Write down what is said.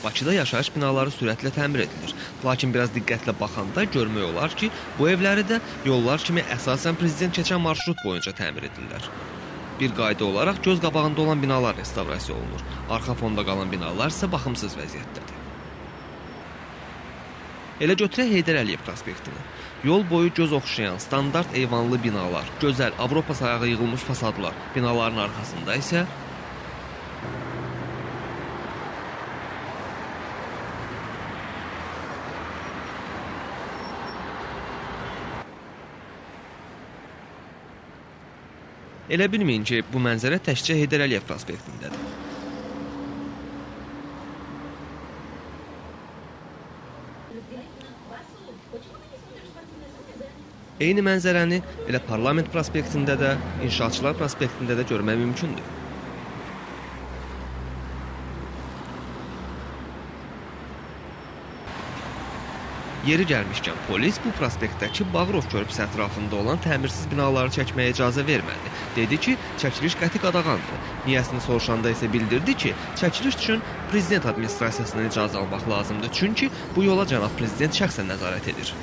Bakıda yaşayış binaları sürətlə təmir edilir. Lakin biraz diqqətlə baxanda görmək olar ki, bu evləri də yollar kimi əsasən prezident keçən marşrut boyunca təmir edirlər. Bir qayda olaraq göz qabağında olan binalar restavrasiya olunur. Arxa fonda qalan binalar isə baxımsız vəziyyətdədir. Elə götürək Heydər Əliyev prospektini. Yol boyu göz oxşayan standart eyvanlı binalar, gözəl Avropa sayağı yığılmış fasadlar, binaların arxasında isə elə bilməyin ki, bu mənzərə təkcə Heydər Əliyev prospektindədir. Eyni mənzərəni elə Parlament prospektində də, İnşaatçılar prospektində də görmək mümkündür. Yeri gəlmişkən polis bu prospektdəki Bağırov körpüsü ətrafında olan təmirsiz binaları çəkməyə icazə vermədi. Dedi ki, çəkiliş qəti qadağandır. Niyəsini soruşanda isə bildirdi ki, çəkiliş üçün prezident administrasiyasından icazə almaq lazımdır. Çünki bu yola cənab prezident şəxsən nəzarət edir.